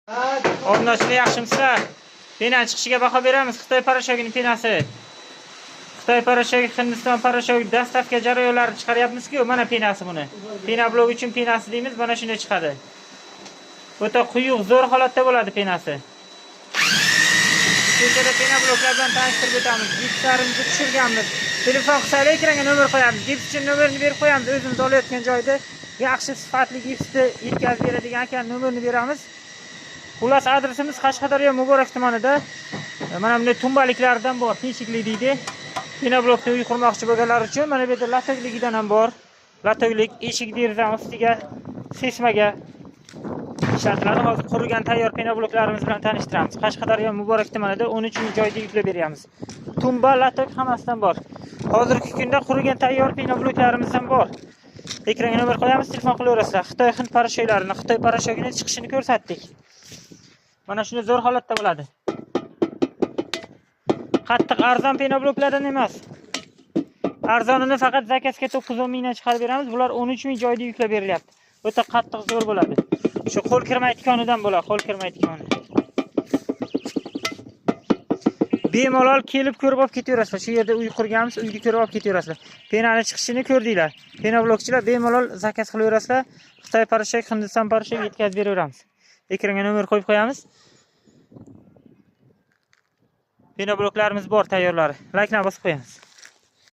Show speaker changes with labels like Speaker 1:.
Speaker 1: Obunachilar, yaxshimisizlar? Penani chiqishiga baho beramiz. Xitoy poroshogining penasi. Xitoy poroshogi, Hindiston poroshogi dastavka jarayonlarini chiqaryapmiz-ku. Mana penasi buni. Pena blok uchun penasi deymiz, mana shunday chiqadi. O'ta quyuq, zo'r holatda bo'ladi penasi. Ko'chada pena bloklar bilan tanishtirib o'tamiz. Gipslarimizni tushirganmiz. Telefon qilsanglar ekranga nomer qo'yamiz. Gipschi nomerini berib qo'yamiz. O'zimiz olayotgan joyda yaxshi sifatli gipsni yetkazib beradigan aka nomerini beramiz. Xullas, adresimiz Qashqadaryo Muborak tumanida. Mana bunday tumbaliklardan bor, teshikli deydi. Pena blokda uy qurmoqchi bo'lganlar uchun mana bu yerda latokligidan ham bor. Latoklik eshik derazani ustiga, sesmaga ishlatiladi. Hozir qurigan tayyor pena bloklarimiz bilan tanishtiramiz. Qashqadaryo Muborak tumanida 13 joyda yuklab beryapmiz. Tumba, latok hammasidan bor. Hozirgi kunda qurigan tayyor pena bloklarimiz ham bor. Ekranga nomer qo'yamiz, telefon qilaverasizlar. Xitoy Hind poroshoklarini, Xitoy poroshogini chiqishini ko'rsatdik. Mana shunday zo'r holatda bo'ladi. Qattiq arzon pena bloklardan emas. Arzonini faqat zakazga 9-10 mingdan chiqarib beramiz. Bular 13 ming joyda yuklab berilyapti. O'ta qattiq zo'r bo'ladi. Shu qo'l kirmay tikonidan bo'ladi, qo'l kirmay tikoni. Bemalol kelib ko'rib olib ketaverasizlar. Shu yerda uy qurganmiz, uyni ko'rib olib ketaverasizlar. Penani chiqishini ko'rdinglar. Pena blokchilar bemalol zakaz qilaverasizlar. Xitoy poroshok, Hindiston poroshok yetkazib beraveramiz. Ekranga nomer qo'yib qo'yamiz. Pena bloklarimiz bor tayyorlari. Laykni bosib qo'yamiz.